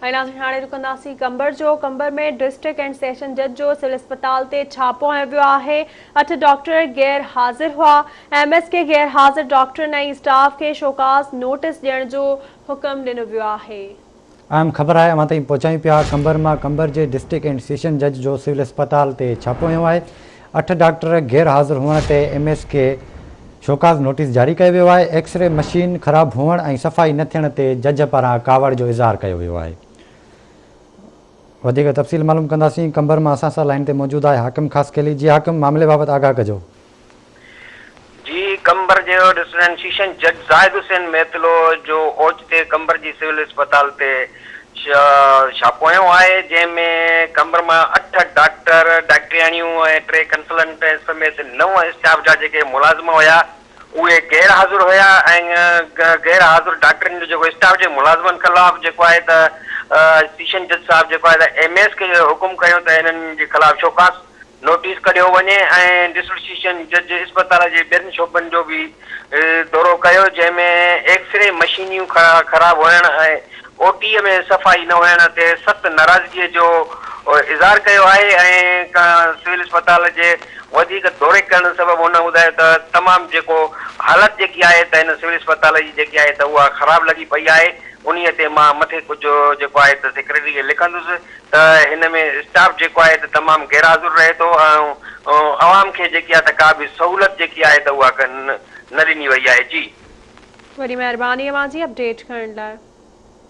۽ ناظرين هاڻي رڪنداسين قمبر جو، قمبر ۾ ڊسٽرڪٽ اينڊ سيشن جج جو سول اسپتال تي ڇاپو هنيو ويو آهي، اٺ ڊاڪٽر غير حاضر هئا، ايم ايس کي غير حاضر ڊاڪٽرن ۽ اسٽاف کي شوڪاز نوٽيس ڏيڻ جو حڪم ڏنو ويو آهي. اهم خبر آهي اوهان تائين پهچايون پيا قمبر مان قمبر جي ڊسٽرڪٽ اينڊ سيشن جج جو سول اسپتال تي ڇاپو هنيو آهي اٺ ڊاڪٽر غير حاضر هئڻ تي ايم ايس کي شوڪاز نوٽيس جاري ڪيو ويو آهي، ايڪس ري مشين خراب هئڻ ۽ صفائي نه ٿيڻ تي جج پاران ڪاوڙ جو اظهار ڪيو ويو آهي. وڌيڪ تفصيل معلوم ڪنداسين، قمبر مان اسان سان لائين تي موجود آهي حاڪم خاصخيلي، جي حاڪم معاملي بابت آگاهه ڪجو. جي قمبر جي ڊسٽرڪٽ سيشن جج زاهد حسين ميتلو جو اوچتي قمبر جي سول اسپتال تي ڇاپو هنيو آهي جنهن ۾ قمبر مان اٺ ڊاڪٽر، ڊاڪٽرياڻيون ۽ ٽي ڪنسلنٽ سميت نو اسٽاف جا جيڪي ملازم هيا اهي غير حاضر هيا ۽ غير حاضر ڊاڪٽرن جو جيڪو اسٽاف جي ملازمن خلاف جيڪو آهي ته سيشن جج صاحب جيڪو آهي ته ايم ايس کي حڪم ڪيو ته انهن جي خلاف شوڪاز نوٽيس ڪڍيو وڃي ۽ ڊسٽرڪٽ سيشن جج اسپتال جي ٻين شعبن جو به دورو ڪيو جنهن ۾ ايڪسري مشينيون خراب هئڻ ۽ او ٽي ۾ صفائي نه هئڻ تي سخت ناراضگي جو اظهار ڪيو آهي ۽ سول اسپتال جي وڌيڪ دوري ڪرڻ سبب هن ٻڌايو ته تمام جيڪو حالت جيڪي آهي ته هن سول اسپتال جي جيڪي آهي ته اها خراب لڳي پئي آهي انهي تي مان مٿي ڪجهه جيڪو آهي ته سيڪريٽري کي لکندس ته هن ۾ اسٽاف جيڪو آهي ته تمام غير حاضر رهي ٿو ۽ عوام کي جيڪي آهي ته ڪا به سهولت جيڪي آهي ته اها نه ڏني وئي آهي جي. وڏي مهرباني اوهان جي اپڊيٽ ڪرڻ لاء.